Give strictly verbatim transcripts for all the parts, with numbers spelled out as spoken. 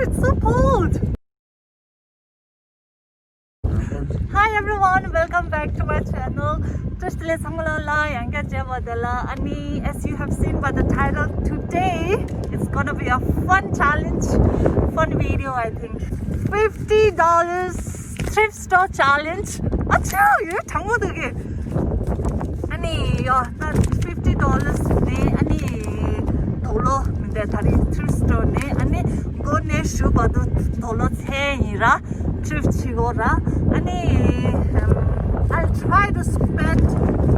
It's so cold. Hi everyone, welcome back to my channel. བཀྲ་ཤིས་བདེ་ལེགས། ཚང་མ་ལ་ཡང་བསྐྱར་མཇལ་བ་དེ་ལ། ཨ་ནི, as you have seen by the title, today it's gonna be a fun challenge, fun video, I think. Fifty dollars thrift store challenge. ཨ་ཅོ། ཡོད་དྲང་མོ་འདུག་གི། ཨ་ནི་ཡོ། ད་fifty dollars ནས། ཨ་ནི་དུག་ལོག་མི་འདུག་ད་རེས་thrift store ནས། ཨ་ནི་མགོ་ནས་གཞུག་བར་དུ་དུག་ལོག་འཚོལ་ཡིན་ར། thrift བྱེད་དགོས་ར། ཨ་ནི་um, I'll try to spend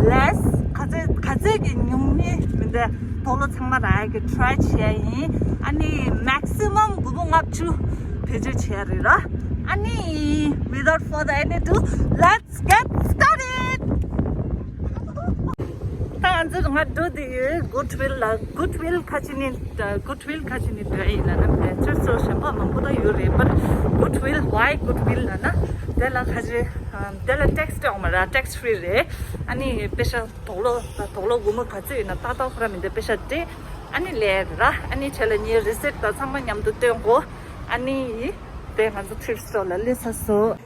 less. ག་ཚད་ག་ཚད་ཀྱི་ཉུང་ཉུང་མི་འདུག་དུག་ལོག་ཚང་མ་རག་གི་try བྱེད་ཡིན། ཨ་ནི་maximum དགུ་བཅུ་ལྔ་བཅུ་བེད་སྤྱོད་བྱེད་རེད་ར། ཨ་ནི without further ado, let's get started. ད་ང་ཚོ་ང་འགྲོ་དེ་ཡོད། Goodwill ལ། Goodwill ག་ཅི་ནས། Goodwill ག་ཅི་ནས་འགྲོ་ཡིན་ལབ་ན། ཁྱོད་ཚོ་གཞན་པ་མང་པོ་ད་ཡོད་རེད། But Goodwill, why Goodwill ལབ་ན། དེ་ལ་ག་ཅི། དེ་ལ་tax སྤྲད་ཡོད་མ་རེད། Tax free རེད། ཨ་ནི་པེ་ཤ་དུག་ལོག་ད་དུག་ལོག་སྒོར་མོ་ག་ཚོད་ཡིན་ན་ཏག་ཏག་ཁོ་རང་མི་འདུག་པེ་ཤ་སྤྲད། ཨ་ནི་ལེན་ར། ཨ་ནི་ཁྱེད་ལ་ངའི་receipt དང་ཚང་མ་མཉམ་དུ་སྟོན་གོ། ཨ་ནི་དེ་ང་ཚོ་thrift store ལ་སླེབས་ཚར་སོང་།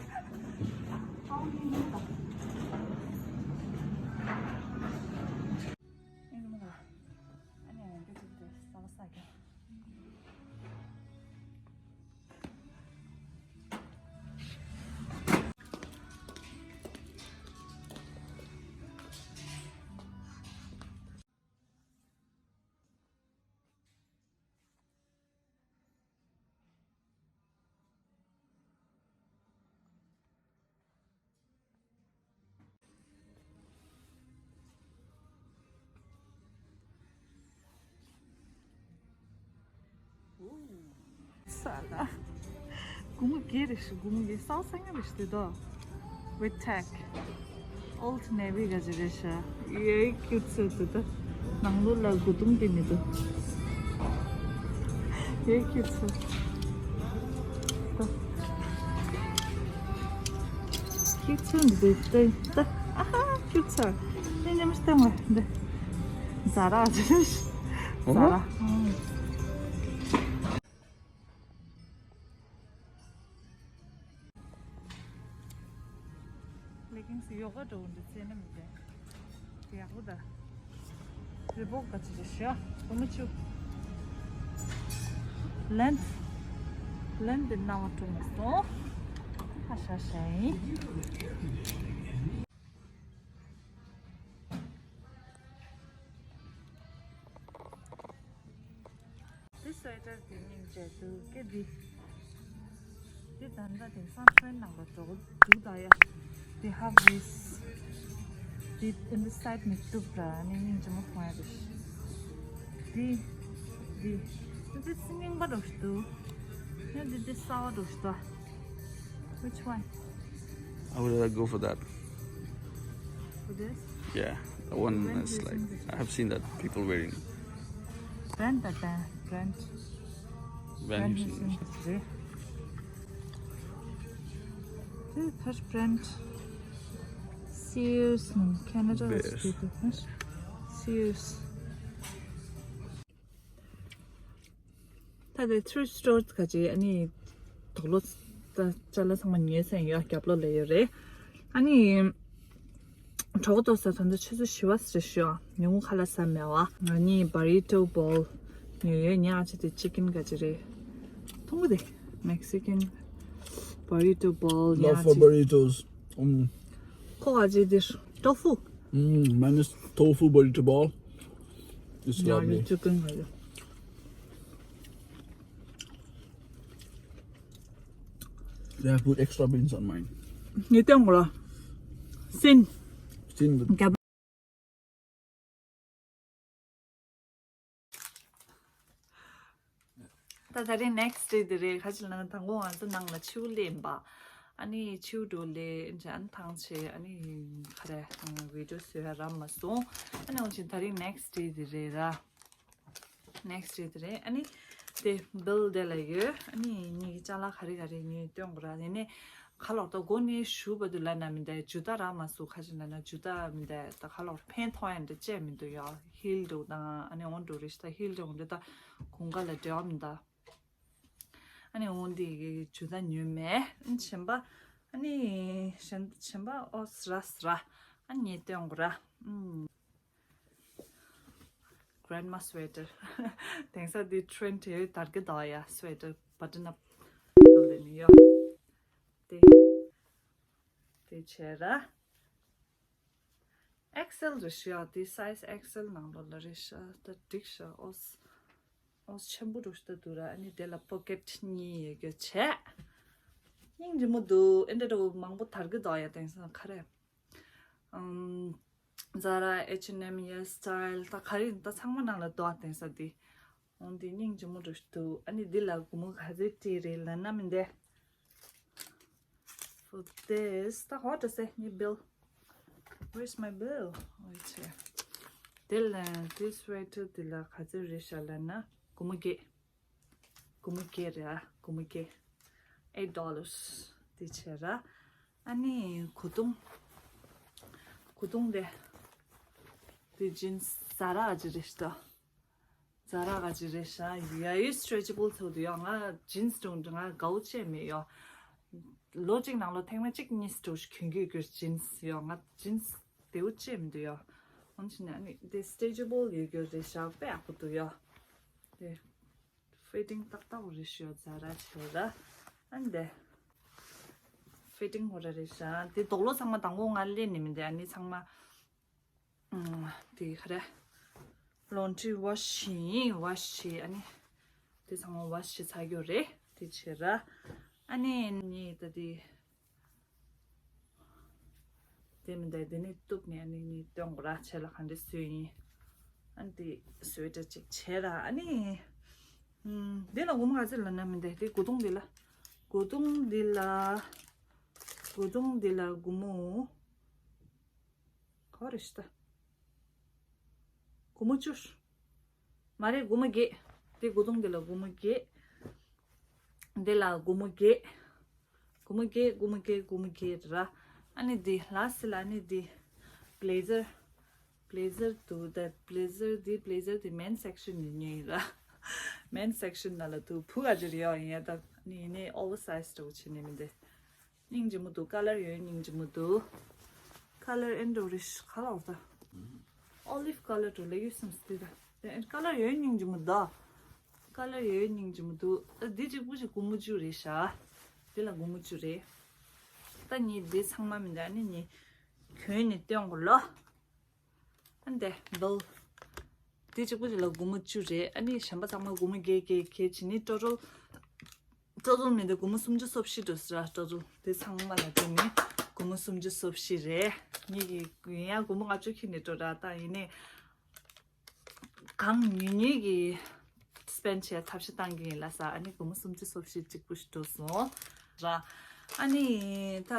ས་ལ། སྒོར་མོ་བརྒྱད་རེད་ཤག་སྒོར་མོ་བརྒྱད། ས་སང་ཉིན་རེད་ཤག་དེ་དོ། With tag. Old Navy ག་ཅི་རེད་ཤག་ཡེ་cute ཚོད་དུ་ད། ནང་ལོགས་ལ་སྒོ་རྡུང་དེ་མི་འདུག་ཡེ་cute ཚོད་ད། Cute ཚོད་འདི་ད་ད། ཨ་ཧ། Cute ཚོད། ནི་ཉམས་སྟེང་བ་འདི། Zara ཅི་རེད་ཤག Zara. Leggings ཡོ་ག་འདྲ་བོ་འདི་བཙལ་ན་མི་འདུག་ཡག་པོ་ད། རི་བོ་ག་ཅི་རེད་ཤག་སྒོར་མོ་བཅུ། Length. Length འདི་རྣ་བ་སྤྲོ་མ་སོང་། ཧ་ཤ་ཤ་ཡིན། འདི་sweater འདི་སྙིང་རྗེ་འདུག་གེ་འདི། འདི་ད་ལྟ་དེང་སང་trend ནང་ལ་འགྲོ་འདུག་ད་ཡ། འདི་half waist། འདི་འདི་side མི་གཏུབ་ར། ནི་སྙིང་རྗེ་མོ་མཐོང་ཡ་རེད། འདི་འདི་འདི་འདི་སྙིང་པ་འདྲ་ཞིག་འདུག་ཡ་འདི་འདི་གསར་པ་འདྲ་ཞིག་འདུག Which one? I would rather go for that. For this? Yeah, the one that's like, I have seen that people wearing. Brand, that brand, brand. Brand, you've seen. This first brand. Sears in Canada. Sears. ད་དེ་thrift store ག་ཅི། ཨ་ནི་དུག་ལོག་ད་ཅ་ལག་ཚང་མ་ཉོས་ཟིན་ཡོད། རྒྱབ་ལོགས་ལ་ཡོད་རེད། ཨ་ནི་གྲོགས་ཏོ་ས་ད་ལྟ་ཆུ་ཚོད་བཞི་པ་ཟེར་ཞུ། ཉིན་གུང་ཁ་ལག་ཟ་མེད་བ། ང་གཉིས་burrito bowl ཉོས་ཡོད། ཉག་ཆེ་དེ་chicken ག་ཅི་རེད། མཐོང་གི་དེ་Mexican burrito bowl. Love for burritos. ཁོ་ག་ཅི་དེ་tofu. Mine is tofu burrito bowl. It's lovely. Chicken ག་ཅི། They have put extra beans on mine. ངས་སྟོན་གོ་ར། སྲན། སྲན་གི། ད་ད་རེས་next day དེ་རེད། ག་ཅི་ལབ་ན་དང་པོ་ང་ཚོ་ནང་ལ་ཕྱུ་པ་ལེན་པ། ཨ་ནི་ཕྱུ་པ་འགྲོ་ལེན་བྱས། ཨ་ནི་ཐང་ཆད། ཨ་ནི་ག་རེ་video བཟོ་ཡ་རག་མ་སོང་། ཨ་ནི་འོ་ཅི་ད་རེས་next day དེ་རེད་ར། Next day དེ་རེད། ཨ་ནི་དེ་bill དེ་ལ་ཡོད། ཨ་ནི་ངེད་ཀྱི་ཅ་ལག་ག་རེ་ག་རེ་ཉོས་སྟོན་གོ་ར། དེ་ནས་ཁ་ལོག་ད་སྒོ་ནས་ཞུ་བ་དུ་ལ་ན་མི་འདའ་ཇུ་ཏ་རག་མ་སུ་ཁ་ཅིག་ན་ན་ཇུ་ཏ་མི་འདའ་ད་ཁ་ལོག་ཕན་ཐོགས་ཡ་འདྲ་ཅེས་མི་འདུག་ཡ། ཧིལ་འགྲོ་དང་ཨ་ནི་འོན་འགྲོ་རེ་ཞིག་ད་ཧིལ་འགྲོ་འདྲ་ད་གོང་ཁ་ལ་འབྲེལ་བ་མི་འདའ། ཨ་ནི་འོ་འདི་གི་ཇུ་ད་ཉོས་མེད། ཨ་ནི་གཞན་པ། ཨ་ནི་གཞན་གཞན་པ་ཨོ་སི་ར་སི་ར། ཨ་ནི་སྟོན་དགོས་ར། ཨུམ། Grandma sweater། དེང་སང་འདི་ཊི་རེན་ཌི་དེ་དར་གི་འདུག་ཡ། སུ་ཝེ་ཊར་བ་ཊན་ཨབ་ལབ་ནི་ཡོད། དེ་དེ་བྱས་ར། ཨེག་སེལ་རེད་ཤག་དེ་སའི་ཛི་ཨེག་སེལ་ནང་ལོགས་ལ་རེད་ཤག་ད་འགྲིག་ཤག་ཨོ་སི་ཨོ་སི་ཆེན་པོ་རུ་ཤི་ད་འདུག་ར། ཨ་ནི་དེ་ལ་པོ་ཀེཊ་གཉིས་ཡོད་རྒྱུ་བྱས། སྙིང་རྗེ་མོ་འདུག་ཨེ་འདྲ་འདྲ་བོ་མང་པོ་དར་གི་འདུག་ཡ། དེང་སང་ག་རེ། ཨམ། Zara, H and M, YesStyle ད་ག་རེ་ད་ཚང་མ་ནང་ལ་འདུག་ཨ། དེང་སང་འདི། འོ་འདི་སྙིང་རྗེ་མོ་འདྲ་ཞིག་འདུག་ཨ་ནི་འདི་ལ་སྒོར་མོ་ག་ཚོད་སྤྲད་རེད་ལབ་ན་མི་འདི། For this ད་what to say ངའི་བིལ། Where's my bill? ཨོ་ཡ། དེ་ལ་this sweater འདི་ལ་ག་ཚོད་རེད་ཤག་ལབ་ན་སྒོར་མོ་བརྒྱད། སྒོར་མོ་བརྒྱད་རེད་ཨ། སྒོར་མོ་བརྒྱད། Eight dollars དེ་བྱས་ར། ཨ་ནི་གོས་ཐུང་། གོས་ཐུང་དེ། དེ་ཇིན་སི་ཛ་ར་ག་ཅི་རེད་ཤག་ཛ་ར་ག་ཅི་རེད་ཤག་ཡ་ཡི་སི་ཊེ་ཆེ་བལ་ཚོ་དུ་ཡོད། ང་ཇིན་སི་དྲུང་དྲུང་ང་དགའ་བོ་བྱས་མེད་ཡོད། ལོ་གཅིག་ནང་ལོ་ཐེངས་མ་གཅིག་གཉིས་སི་དྲུང་གྱོན་གྱི་ཡོད། ཇིན་སི་ཡོད། ང་ཇིན་སི་དེ་བོ་བྱས་མི་འདུག་ཡོད། འོན་ཅི་ནས་ཨ་ནི་དེ་སི་ཊེ་ཆེ་བལ་ཡོད་རྒྱུ་རེད་ཤག་དཔེ་ཡག་པོ་འདུག་ཡོད། དེ། ཕི་ཊིང་ཏག་ཏག་རེད་ཤག་ཛ་ར་ཆེ་ར། ཨ་ནི་དེ། ཕི་ཊིང་ཧོ་ར་རེད་ཤག་དེ་དོག་ལོ་ཚང་མ་དང་པོ་ང་ལེན་ནི་མི་འདུག་ཨ་ནི་ཚང་མ། ཨུམ། དེ་ག་རེ། ལོན་ཌི་རི་ཝ་ཤི་ཡིན། ཝ་ཤི་བྱས་ཨ་ནི། དེ་ཚང་མ་ཝ་ཤི་བྱས་ཚར་རྒྱུ་རེད། དེ་བྱས་ར། ཨ་ནི་ནི་ད་དེ། དེ་མི་འདུག་དེ་ནི་གཏུབ་ནས་ཨ་ནི་ནི་སྟོན་དགོས་ར། ཆེ་ལ་ག་འདྲ་བཟོས་ཡིན། ཨ་ནི་དེ་སུ་ཝེ་ཊར་ཅིག་བྱས་ར། ཨ་ནི། ཨུམ། དེ་ལ་སྒོར་མོ་ག་ཚོད་ལབ་ན་མི་འདུག་དེ་གོས་ཐུང་དེ་ལ། གོས་ཐུང་དེ་ལ། གོས་ཐུང་དེ་ལ་སྒོར་མོ། ག་རེ་ཤི་ད། སྒོར་མོ་བཅུ། མ་རེད། སྒོར་མོ་བརྒྱད། དེ་གོས་ཐུང་དེ་ལ་སྒོར་མོ་བརྒྱད། དེ་ལ་སྒོར་མོ་བརྒྱད། སྒོར་མོ་བརྒྱད། སྒོར་མོ་བརྒྱད། སྒོར་མོ་བརྒྱད་ར། ཨ་ནི་འདི་ལ་སི་ལ་ཨ་ནི་འདི། བི་ལེ་ཛར། བི་ལེ་ཛར་འདུག་ད་བི་ལེ་ཛར་འདི་བི་ལེ་ཛར་འདི་མེན་སེག་ཤན་ནས་ཉོས་ཡིན་ར། མེན་སེག་ཤན་ནང་ལ་འདུག་བུ་ག་ཅི་རེད་ཡོད་ཡིན་ཡ། ད་ནི་ཡིན་ནའི་ཨོ་ཝར་སའི་ཛི་འདྲ་བོ་བྱས་ནས་མི་འདི། སྙིང་རྗེ་མོ་འདུག་ཁ་ལར་ཡོད་སྙིང་རྗེ་མོ་འདུག་ཁ་ལར་ཨེ་འདྲ་བོ་རེད་ཤག་ག་ལ་འོ་ད། ཨོ་ལིབ་ཁ་ལར་འདྲ་བོ་ལབ་ཡོད་སེམས་སུ་དེ་ད། ཁ་ལར་ཡོད་སྙིང་རྗེ་མོ་འདུག་ཁ་ལར་ཡོད་སྙིང་རྗེ་མོ་འདུག་ད་འདི་གཅིག་པུ་ཞིག་སྒོར་མོ་བཅུ་རེད་ཤག་འདི་ལ་སྒོར་མོ་བཅུ་རེད། ད་ངས་འདི་ཚང་མ་མི་འདྲ་ནི་ངས་གྱོན་ནས་སྟོན་དགོས་ལོ། ཨ་འདི་བལ། འདི་གཅིག་པུ་ཞིག་ལ་སྒོར་མོ་བཅུ་རེད། ཨ་ནི་གཞན་པ་ཚང་མ་སྒོར་མོ་བརྒྱད་བརྒྱད་བརྒྱད་བྱས་ནི་ཊོ་ཊལ། ཊོ་ཊལ་མི་འདི་སྒོར་མོ་སུམ་ཅུ་སོ་བཞི་འགྲོ་ཟེར་ར། ཊོ་ཊལ་འདི་ཚང་མ་ལ་འགྲོ་ནི་སྒོར་མོ་སུམ་ཅུ་སོ་བཞི་རེད། ངེད་ཀྱི་ཡིན་ཡང་སྒོར་མོ་ལྔ་བཅུ་ཁྱེར་ནས་འགྲོ་ར། ད་ཡིན་ནའི་གང་ཉུང་ཉུང་གི་སི་པེན་ཌི་བྱས་ཐབས་ཤེས་བཏང་གི་ཡིན་ལ་ས། ཨ་ནི་སྒོར་མོ་སུམ་ཅུ་སོ་བཞི་གཅིག་པུ་ཞིག་འགྲོ་སོང་ར། ཨ་ནི་ད་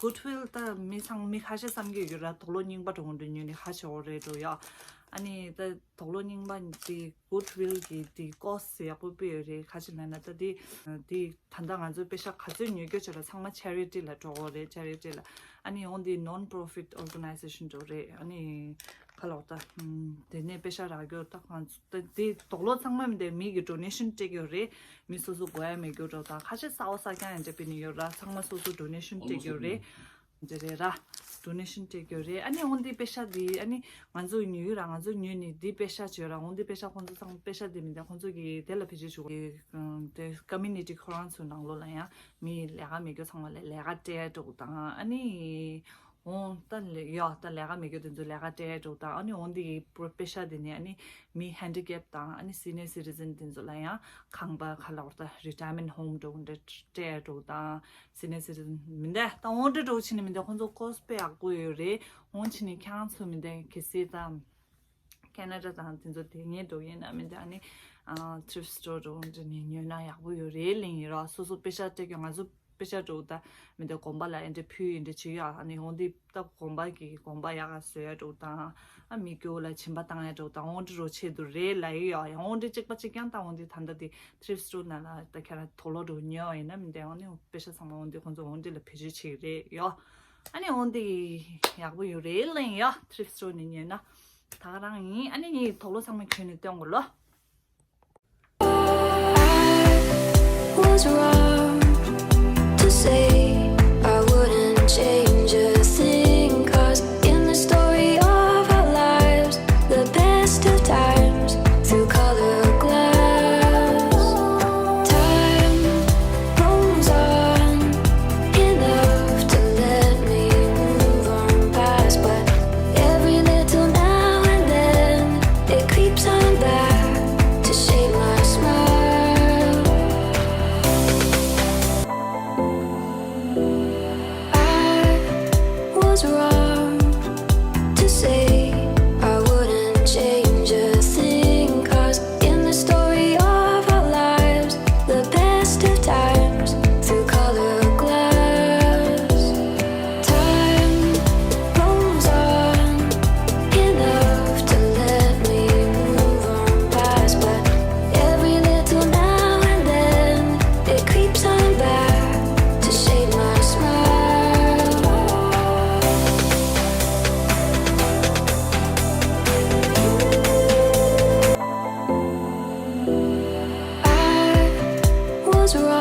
གུཌ་ཝིལ་ད་མི་ཚང་མི་ཁ་ཤས་བསམ་གྱི་ཡོད་ར། དོག་ལོ་རྙིང་པ་འགྲོ་འགྲོ་ཉོས་ནས་ཧ་ཆེ་བོ་རེད་འགྲོ་ཡ། ཨ་ནི་ད་དོག་ལོ་རྙིང་པ་འདི་གུཌ་ཝིལ་གི་འདི་ཀོ་སི་ཡག་པོ་སྤེལ་ཡོད་རེད། ག་ཅི་ལབ་ན་ད་འདི་འདི་ད་ལྟ་ང་ཚོའི་པེ་ཤ་ག་ཚོད་ཉོ་རྒྱུ་བྱས་ལ་ཚང་མ་ཆེ་རི་ཊི་ལ་འགྲོ་གི་རེད། ཆེ་རི་ཊི་ལ། ཨ་ནི་འོ་འདི་ནོན་པྲོ་ཕིཊ་ཨོར་ག་ནའི་ཛེ་ཤན་འགྲོ་རེད། ཨ་ནི་ག་ལབ་ད། ཨམ། དེ་ནས་པེ་ཤ་རག་རྒྱུ་ད་ང་ཚོ་ད་འདི་དོག་ལོ་ཚང་མ་མི་འདི་མི་གི་ཌོ་ནེ་ཤན་སྤྲད་ཀྱི་ཡོད་རེད། མི་སོ་སོ་དགོས་ཡ་མེད་རྒྱུ་འགྲོ་ད་ཁ་ཤས་གསར་པ་གསར་རྐྱང་ཡང་འདྲ་སྤྲད་ནི་ཡོད་ར། ཚང་མ་སོ་སོ་ཌོ་ནེ་ཤན་སྤྲད་ཀྱི་ཡོད་རེད། འདི་རེད་ར། ཌོ་ནེ་ཤན་སྤྲད་ཀྱི་ཡོད་རེད། ཨ་ནི་འོ་འདི་པེ་ཤ་འདི་ཨ་ནི་ང་ཚོ་ཉོས་ཡོད་ར། ང་ཚོ་ཉོས་ནི་འདི་པེ་ཤ་བྱོས་ར། འོ་འདི་པེ་ཤ་ཁོང་ཚོ་ཚང་པེ་ཤ་འདི་མི་འདི་ཁོང་ཚོ་གི་དེ་ལ་བེད་སྤྱོད་བྱེད་དགོས། དེ་ཀ་མུ་ནི་ཊི་ཁོ་རང་ཚོའི་ནང་ལོགས་ལ་ཡང་མི་ལས་ཀ་མེད་རྒྱུ་ཚང་མ་ལ་ལས་ཀ་སྤྲད་འགྲོ་དང་། ཨ་ནི་འོ་ད་ལས་ཡ་ད་ལས་ཀ་མེད་རྒྱུ་དེ་ཚོ་ལས་ཀ་སྤྲད་འགྲོ་དང་། ཨ་ནི་འོ་འདི་གི་པེ་ཤ་དེ་ནས་ཨ་ནི་མི་ཧེན་ཌི་ཀེབ་དང་ཨ་ནི་སི་ནི་ཡར་སི་ཊི་ཟན་དེ་ཚོ་ལ་ཡང་ཁང་པ་ག་ལབ་ད་རི་ཊ་ཡར་མེན་ཊི་ཧོམ་འགྲོ་འདྲ་སྤྲད་འགྲོ་དང་། སི་ནི་ཡར་སི་ཊི་ཟན་མི་འདི་ད་འོ་འདྲ་འགྲོ་ཕྱིན་ནི་མི་འདི་ཁོང་ཚོ་ཀོ་སི་དཔེ་ཡག་པོ་ཡོད་རེད། འོ་ཕྱིན་ནི་ཁྱེད་རང་ཚོ་མི་འདི་གལ་སྲིད་ད། ཁེ་ན་ཌ་དང་དེ་ཚོ་དེ་ངས་འགྲོ་ཡིན་ན་མི་འདི་ཨ་ནི་ཐྲིཕ་སི་ཊོར་འགྲོ་འདི་ནས་ཉོས་ན་ཡག་པོ་ཡོད་རེད་ལབ་ཡིན་ར། སོ་སོ་པེ་ཤ་སྤྲད་ཀྱི་ང་ཚོ་པེ་ཤ་འགྲོ་ད་མི་འདི་དགོན་པ་ལ་ཨེ་འདྲ་ཕུལ་ཡིན་འདྲ་བྱེད་ཡ། ཨ་ནི་འོ་འདི་ད་དགོན་པ་གི་དགོན་པ་ཡག་ག་བཟོ་ཡ་འགྲོ་དང་། ཨ་མི་སྐྱོ་ལ་སྦྱིན་པ་བཏང་ཡ་འགྲོ་དང་། འོ་འདི་རོ་ཆེད་དུ་རེད་ལབ་ཡོད་ཡ། འོ་འདི་གཅིག་པ་གཅིག་རྐྱང་ད་འོ་འདི་ད་ལྟ་དེ་ཐྲིཕ་སི་ཊོར་ནང་ལ་ད་ཁྱེད་རང་དོག་ལོ་འགྲོ་ཉོ་ཡིན་ན་མི་འདི་ཨ་ནི་པེ་ཤ་ཚང་མ་འོ་འདི་ཁོང་ཚོ་འོ་འདི་ལ་བེད་སྤྱོད་བྱེད་ཀྱི་རེད་ཡ། ཨ་ནི་འོ་འདི་ཡག་པོ་ཡོད་རེད་ལབ་ཡིན་ཡ། ཐྲིཕ་སི་ཊོར་ནས་ཉོས་ན། ད་ག་རང་ཡིན། ཨ་ནི་ངས་དོག་ལོ་ཚང་མ་གྱོན་ནས་སྟོན་དགོས་ལོ། wrong to say I wouldn't change a thing, 'cause in the story of our lives, the best of times through colored glass. Time rolls on, enough to let me move on past, but every little now and then it creeps on back to shade my smile. I was wrong to say I wouldn't change a thing, 'cause in the story of our lives, the best of times through colored glass. Time rolls on, enough to let me move on past, but every little now and then it creeps on back to shade my smile. I was wrong